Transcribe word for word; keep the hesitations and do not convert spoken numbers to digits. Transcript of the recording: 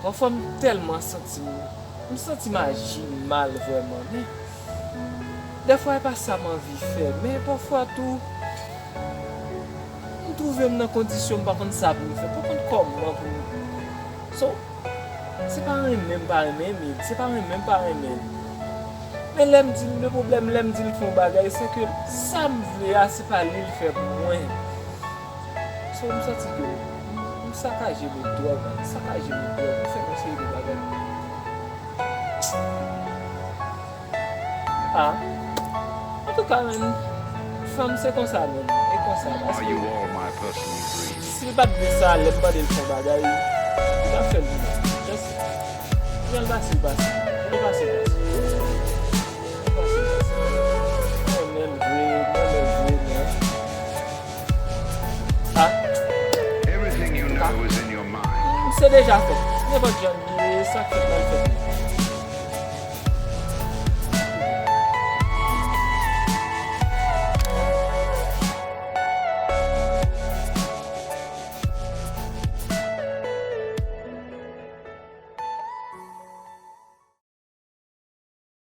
Pafwa m tèlman santi m, m santi m aji mal vrèman, men dèfwa e pa sa m anvi fè, men pafwa tou, m twouve m nan kondisyon m pa konn sa pou m fè, pa konn kòman pou m. So, se pa renmen m pa renmen Emile, se pa renmen m pa renmen l. Men lè m di l, le pwoblèm, lè m di l fè yon bagay, se ke sa m vle a, se pa li l fè pou mwen. So, m santi ke m, m sakaje bout dwòg, m sakaje bout dwòg, m fè yon seri de bagay. Ah. Antouka, menn, fanm se konsa, menn. E konsa, paske si l pa t di sa, lè m mande l fè yon bagay, li t ap fè l pou mwen. Just, jan l pase, l pase. Jan l pase, l pase. Jan l pase, l pase. Mwen menm vre, mwen menm vre, men. Ah. Ah. M se deja fèt. Nenpòt jan l ye, sa k fèt la, l fèt.